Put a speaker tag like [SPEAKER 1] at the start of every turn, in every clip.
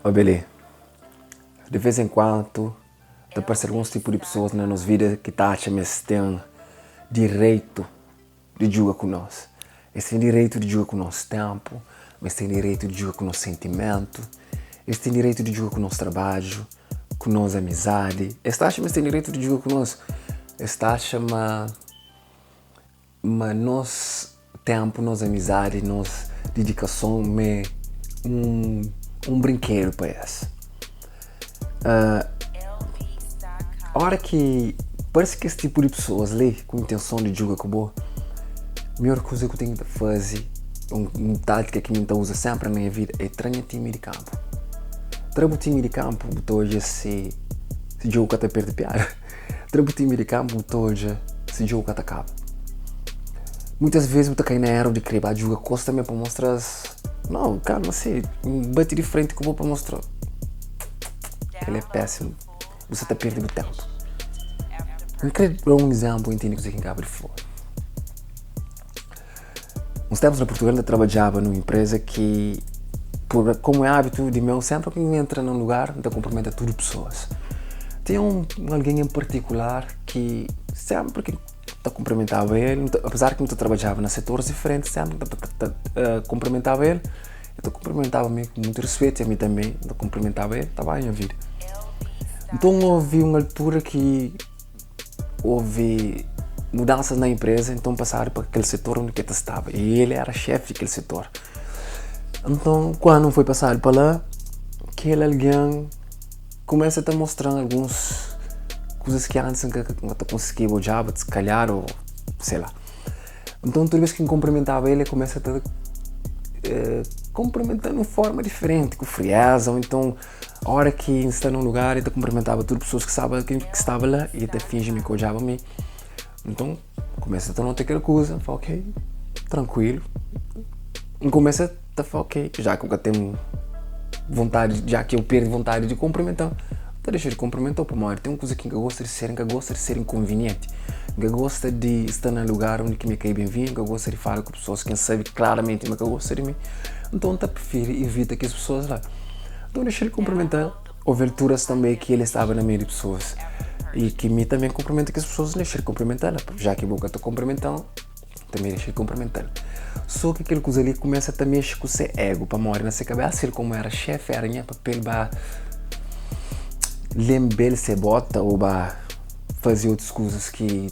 [SPEAKER 1] Obele, de vez en kuantu ta parse alguns tipu di pesoas na nos vida ki ta atxa ma es ten direitu di djuga ku nos. Es ten direitu di djuga ku nos ténpu, ma es ten direitu di djuga ku nos sentimentu, es ten direitu di djuga ku nos trabadju, ku nos amizadi. Es ta atxa ma es ten direitu di djuga ku nos. Es ta atxa ma ma nos ténpu, nos amizadi, nos didikason ma é un un brinkedu pa es. Óra ki parse ki es tipu di pesoas li ku intenson di djuga ku bo, midjór kuza ki bu ten ki ta faze, un tátika ki mi ta uza sénpri na nha vida é tra nha timi di kanpu. Tra bu timi di kanpu bu ta odja si djogu ka ta perde piada. Tra bu timi di kanpu bu ta odja si djogu ka ta kaba. Muitas vezes bu ta kai na eru di kre ba djuga ku es tanbe pa mostra-s, nau, kalma si, N bati di frenti ku bo pa mostra-u. Kel-li é pésimu, bu sta ta perde bu ténpu. N krê da un izénplu pa intende kuzê ki N kaba di fla. Uns ténpus na Purtugal N ta trabadjaba nun inpreza ki pur komu é ábitu di meu sénpri ki N entra na un lugar N ta kunprimenta tudu pesoas. Tinha un algen en partikular ki sénpri ki N ta kunprimentaba el, apezar ki nu ta trabadjaba na setoris diferenti sénpri N ta kunprimentaba el. El ta kunprimentaba mi ku mutu ruspetu i ami tanbê N ta kunprimentaba el, ta ba nha vida. Nton ovi un altura ki ovi mudansas na inpreza, nton pasadu pa kel setor undi ki el ta staba i el éra xéfi di kel setor. Nton kandu N foi pasadu pa la, kel algen kumesa ta mostra-m alguns kuzas ki antis N ka ta konsigiba odjaba, si kalhar ô sei la. Nton tudu bes ki N kunprimentaba el, el kumesa ta kunprimenta-m di un forma diferenti, ku frieza ô nton óra ki N sta na un lugar el ta kunprimentaba tudu pesoas ki staba ki staba la i el ta finji ma el ka odjaba mi. Nton, N kumesa ta nota kel kuza, N fla ok, trankuilu. N kumesa ta fla ok, já ki bu ka ten vontadi, já ki eu perdi vontadi di kunprimenta-m, N ta dexa di kunprimenta-u pamodi ten un kuza ki N ka gosta di ser, N ka gosta di ser inkonvinienti. N ka gosta di sta na lugar undi ki mi ka é ben-vindu, N ka gosta di fala ku pesoas ki N sabe klaramenti ma ka gosta di mi. Nton N ta prifiri ivita kes pesoas la. Nton N dexa di kunprimenta-l. Houve alturas tanbe ki el staba na meiu di pesoas i ki mi tanbe N kunprimenta kes pesoas, N dexa di kunprimenta-l, já ki bo ka ta kunprimenta-m. Tanbê dexa di kunprimental. Sô ki kel kuza li kumesa ta mexe ku se égu, pamodi na se kabésa el kómu éra xéfi, éra nha papel ba lenbe-l se bóta ô ba faze otus kuzas ki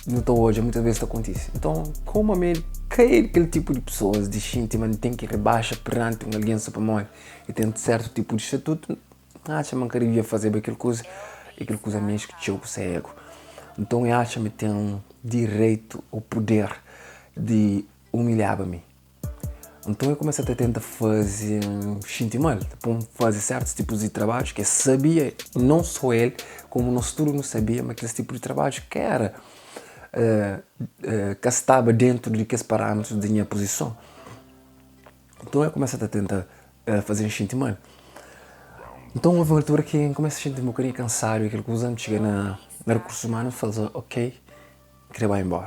[SPEAKER 1] nu ta odja muitas bês ta kontise. Nton, kómu ami el ka é kel tipu di pesoas di xinti ma N ten ki ribaxa peranti un algen sô pamodi el ten sértu tipu di statutu, N atxa ma N ka devia fazeba kel kuza i kel kuza mexe txeu ku se égu. Nton, el atxa ma el ten direitu ô puder di umilhaba mi. Nton el kumesa ta tenta faze-m xinti mal, ta pô-m faze sértus tipus di trabadju ki el sabia, non sô el, kómu nos tudu nu sabia ma kes tipu di trabadju ka éra, ka staba déntu di kes parámetrus di nha puzison. Nton el kumesa ta tenta faze-m xinti mal. Nton houve un altura ki N kumesa xinti un bokadinhu kansadu di kel kuza, N txiga na rikursus umanu N fla-s ok, N kre bai inbora.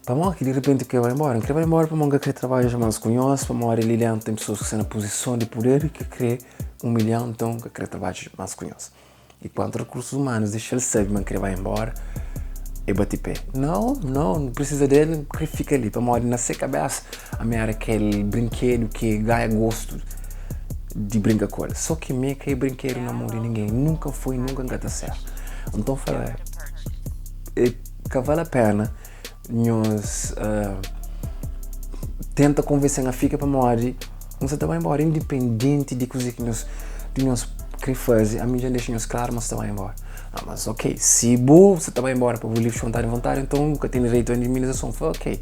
[SPEAKER 1] Pamodi ki di repenti N kre bai inbora? N kre bai inbora pamodi N ka kre trabadja más ku nhos, pamodi li dentu ten pesoas ki sta na puzison di puder i ki kre umilha-m, nton N ka kre trabadja más ku nhos. I kuantu rikursus umanus dexa-l sabe ma N kre bai inbora, e bati pé. Nau, nau, N prisiza del, N kre fika li. Pamodi na se kabésa, ami éra kel brinkedu ki ganha gostu di brinka ku el. Sô ki mi ka é brinkedu na mon di ningen. Nunka N foi, nunka N ka ta ser. Nton N fla, e ka vale a péna nhos tenta konvense-m a fika pamodi N sa ta bai inbora indipendenti di kuzê ki nhos di nhos krê faze ami dja N dexa nhos klaru ma N sta bai inbora. Ah mas ok, si bo sa ta bai inbora pa bu livri vontadi vontadi nton bu ka ten direitu a indemnizason. N fla ok,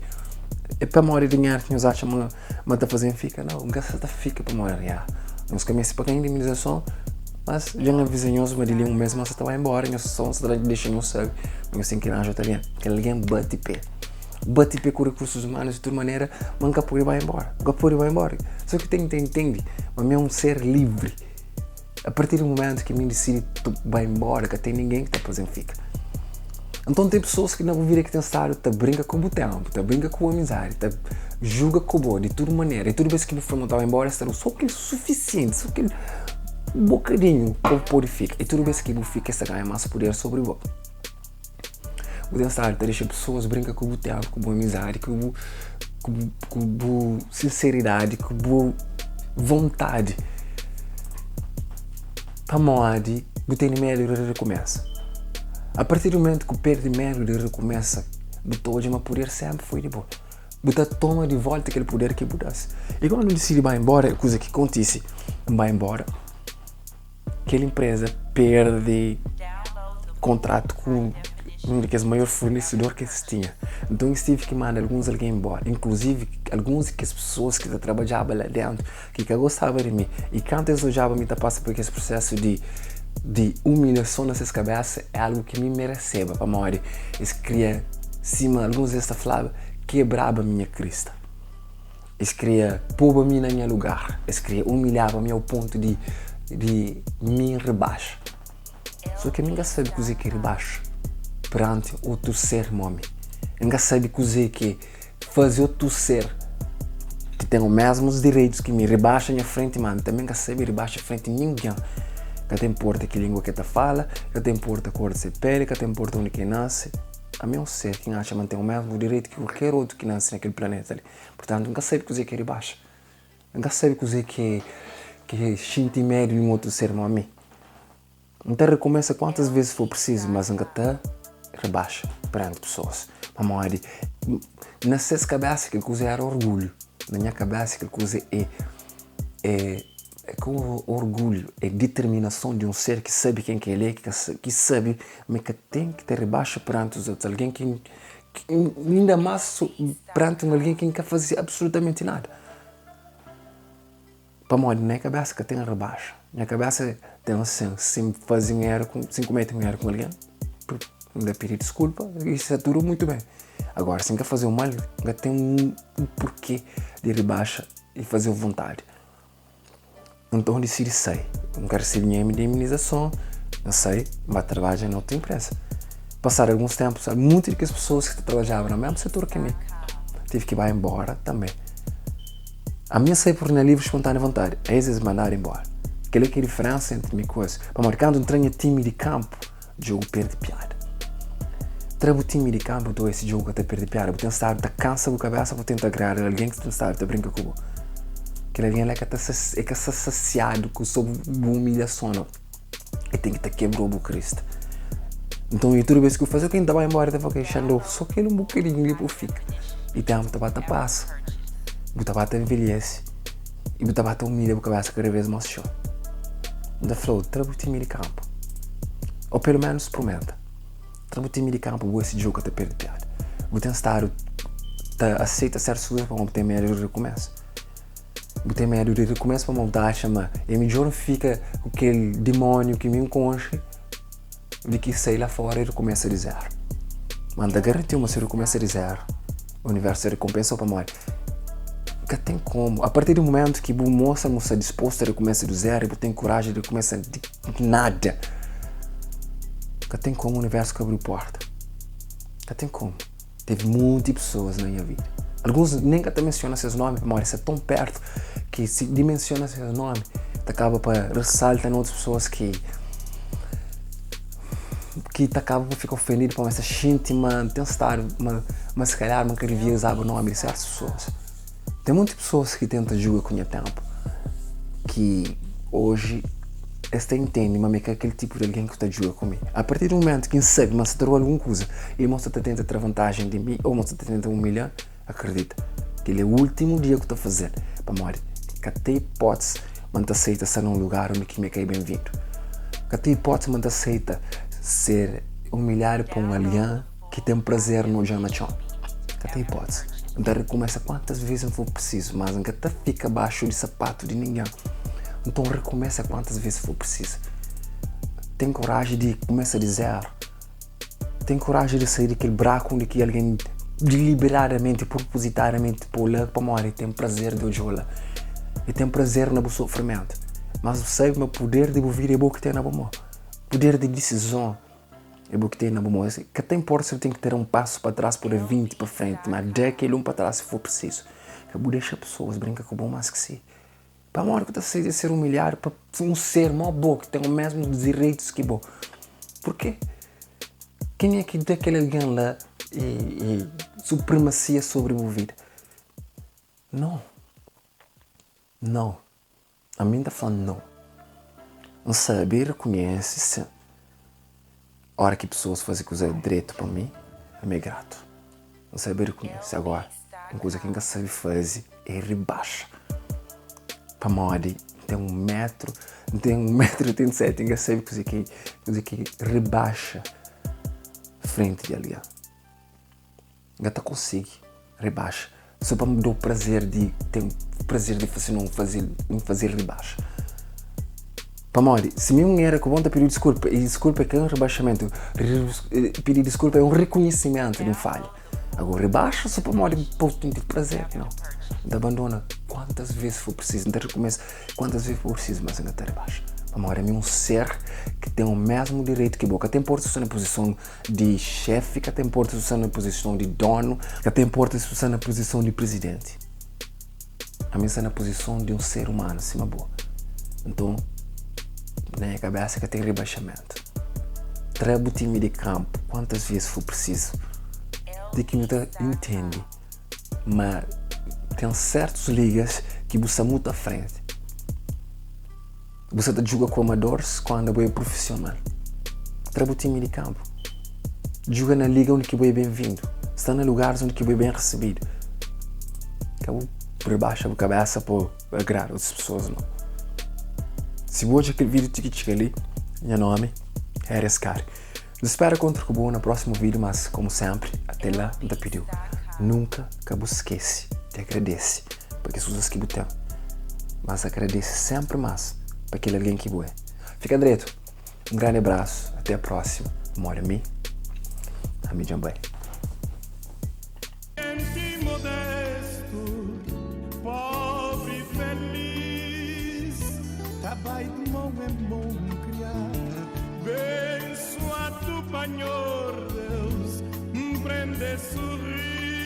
[SPEAKER 1] é pamodi dinheru ki nhos atxa ma ma ta faze-m fika? Nau, N ka sa ta fika pamodi dinheru. Nhos ka meste paga indemnizason mas dja N aviza nhos ma di li un mês ma N sa ta bai inbora nhos sô N sa ta dexa nhos sabe ma nhos ten ki ranja otu algen. Kel algen bati pé. Bati pé ku rikursus umanus di tudu manera, ma N ka pode bai inbora. N ka pode bai inbora. So ki ten ki ta intende ma mi é un ser livri. A partir di mumentu ki mi disidi bai inbora, ka ten ningen ki ta faze-m fika. Nton ten pesoas ki na bu vida ki ten stadu ta brinka ku bu ténpu, ta brinka ku bu amizadi, ta juga ku bo di tudu manera i tudu bês ki bu fla ma bu ta bai inbora es ta da-u sô kel sufisienti, sô kel bokadinhu pa bu pode fika. I tudu bês ki bu fika es ta ganha más puder sobri bo. Bu ten stadu ta dexa pesoas brinka ku bu ténpu, ku bu amizadi, ku bu ku bu sinseridadi, ku bu vontadi pamodi bu tene medu di rekumesa. A partir di mumentu ki bu perde medu di rekumesa, bu ta odja ma puder sénpri foi di bo. Bu ta toma di volta kel puder ki bu da-s. I kandu N disidi bai inbora, kuza ki kontise, N bai inbora. Kel inpreza perde kontratu ku un di kes maior fornesedor ki es tinha. Nton es tevi ki manda alguns algen inbora, inkluzivi alguns di kes pesoas ki ta trabadjaba la déntu ki ka gostaba di mi. I kantu es odjaba mi ta pasa pa kes prosésu di di umilhason na ses kabésa, é algu ki mi mereseba, pamodi es kria, sima alguns di es ta flaba, kebraba minha krista. Es kria poba mi na nha lugar, es kria umilhaba mi ao pontu di di mi ribaxa. So ki mi ka sabe kuze ki ribaxa peranti otu ser mo mi. N ka sabe kuze ki faze otu ser ki ten mesmus direitus ki mi ribaxa nha frenti, ma mi tanbe N ka sabe ribaxa frenti ningen. Ka ta inporta ki lingua ki el ta fala, ka ta inporta kor di se peli, ka ta inporta undi ki el nase. Ami é un ser ki N atxa ma N ten omesmu direitu ki kualker otu ki nase na kel planeta li. Purtantu, N ka sabe kuzê ki é ribaxa. N ka sabe kuzê ki é xinti medu di un otu ser ma mi. N ta rekumesa kuantas vezes for prisizu, mas N ka ta ribaxa peranti pesoas. Pamodi na ses kabesa kel kuza éra orgulhu, na nha kabesa kel kuza é é É ka orgulhu, é diterminason di un ser ki sabe ken ki el é, ki sabe ma el ka ten ki ta ribaxa peranti os otus algen, ki inda más peranti un algen ki N ka faze absolutamenti nada. Pamodi na nha kabésa ka ten ribaxa, nha kabésa ten asin, si N faze un éru, si N kumete un éru ku un algen, N ta pidi diskulpa i sta tudu mutu ben. Agora, si N ka faze-u mal, N ka ten un purkê di ribaxa i faze-u vontadi. Nton disidi sai. N ka risibi nha indemnizason, N sai, N ba trabadja na otu inpresa. Pasadu alguns ténpu, monti di kes pesoas ki ta trabadjaba na mésmu setor ki mi, tive ki bai inbora tanbê. Ami N sai pur nha livri spontániu vontadi, es es mandadu inbora. Kel-li ki é diferénsa entri mi ku es. Pamodi kantu N tra nha timi di kanpu, djogu perde piada. Tra bu timi di kanpu, nton esi djogu ka ta perde piada. Bu ten stadu ta kansa bu kabesa bu tenta agrada algen ki ten stadu ta brinka ku bo. Kel algen la ka ta e ka sta sasiadu ku so bu umilhason no. E ten ki ta kebrou bu krista. Nton i tudu bes ki bu faze ok N ta bai inbora e ta fla ok Xandó so kel un bokadinhu li pa bu fika. I tenpu ta ba ta pasa, bu ta ba ta envelhese i bu ta ba ta umilha bu kabesa kada bes mas txeu. N ta fla-u, tra bu timi di kanpu. Ô pelu ménus sprumenta. Tra bu timi di kanpu, bu esi djogu ka ta perde piada. Bu ten stadu ta aseita sértus kuza pamodi bu ten medu di rekumesa. Bu ten medu di rekumesa pamodi bu ta atxa ma é midjór N fika ku kel dimóniu ki mi N konxe di ki sai la fóra i rekumesa di zéru. Ma N ta garanti-u ma si rekumesa di zéru, universu ta rekonpensa-u pamodi ka ten komu. A partir di mumentu ki bu mostra ma bu sta dispostu a rekumesa di zéru i bu ten koraji di rekumesa di nada, ka ten komu universu ka abri porta. Ka ten komu. Tevi monti pesoas na nha vida. Alguns nen ka ta mensiona ses nomi pamodi es sta ton pertu ki si di mensiona ses nomi ta kaba pa resalta na otus pesoas ki ki ta kaba pa fika ofendidu pamodi es ta xinti ma N ten stadu ma ma si kalhar ma N ka devia uzaba nomi di sertus pesoas. Ten monti pesoas ki tenta juga ku nha tenpu ki oji es ta intende ma mi ka kel tipu di algen ki ta juga ku mi. A partir di mumentu ki N sabe ma N sta ta roba algun kuza i ma N sta ta tenta tra vantajen di mi ô ma N sta ta tenta umilha-m, akredita, kel-li é últimu dia ku ta faze-l pamodi ka ten ipótisi ma N ta seita sta na un lugar undi ki mi ka é ben-vindu. Ka ten ipótisi ma N ta seita ser umilhadu pa un algen ki ten prazer na odja-m na txon. Ka ten ipótisi. N ta rekumesa kuantas ves N for prisizu, mas N ka ta fika baxu di sapatu di ningen. Nton rekumesa kuantas ves for prisizu. Ten koraji di kumesa di zeru. Ten koraji di sai di kel braku undi ki algen diliberadamenti, purpuzitadamenti pô-u la pamodi el ten prazer di odja-u la. El ten prazer na bu sofrimentu. Mas bu sabe ma puder di bu vida é bo ki ten na bu mô. Puder di disizon. É bo ki ten na bu mon. Ka ta inporta si bu ten ki ta da un pasu pa tras pa da 20 pa frenti, ma da kel un pa tras si for prisizu. Ka bu dexa pesoas brinka ku bo mas ki si. Pamodi ku ta ser ser umilhadu pa un ser mo bo ki ten mesmu direitus ki bo? Purke? Kenha ki da kel algen la e, e supremasia sobri bu vida? Não. Não. Ami N ta fla não. N sabe rekonhese se ora ki pesoas faze kuza dretu pa mi, ami é gratu. N sabe rekonhese. Agora, un kuza ki N ka sabe faze é ribaxa. Pamodi N ten un metru, N ten un metru i 87, N ka sabe kuze ki kuze ki ribaxa frenti di algen. N ka ta konsigi ribaxa so pa N da-u prazer di ten prazer di fase no N faze-l ribaxa. Pamodi si mi un era ku bo N ta pidi-u diskulpa i diskulpa é ka un ribaxamentu, pidi diskulpa é un rikonhisimentu di un falha. Agora ribaxa so pamodi pa bu ten prazer, nau. N ta abandona kuantas ves for prisizu, N ta rikumesa Kuantas ves for prisizu, mas N ka ta ribaxa. Pamodi ami é un ser ki ten o mesmu direitu ki bo. Ka ta inporta si bu sta na puzison di xefi, ka ta inporta si bu sta na puzison di donu, ka ta inporta si bu sta na puzison di prizidenti. Ami N sta na puzison di un ser umanu sima bo. Nton, na nha kabesa ka ten ribaxamentu. Tra bu timi di kanpu kuantas ves for prisizu, ti ki bu ta intende. Ma ten sertus ligas ki bu sta mutu a frenti. Bu sta ta djuga ku amadores kuandu abo é prufisional. Tra bu timi di kanpu. Djuga na liga undi ki bu é ben-vindu. Sta na lugaris undi ki bu é ben risibidu. Ka bu ribaxa bu kabesa pa agrada otus pesoas, nau. Si bu odja kel vídiu ti ki txiga li, nha nomi é Arias Kari. Nu spera kontra ku bo na prósimu vídiu, mas komu sénpri, até la N ta pidi-u, nunka ka bu skese di agradese pa kes kuzas ki bu ten, mas agradese sénpri más pa kel algen ki bu é. Fika dretu, un grandi abrasu, até prósimu, pamodi ami, ami dja N bai.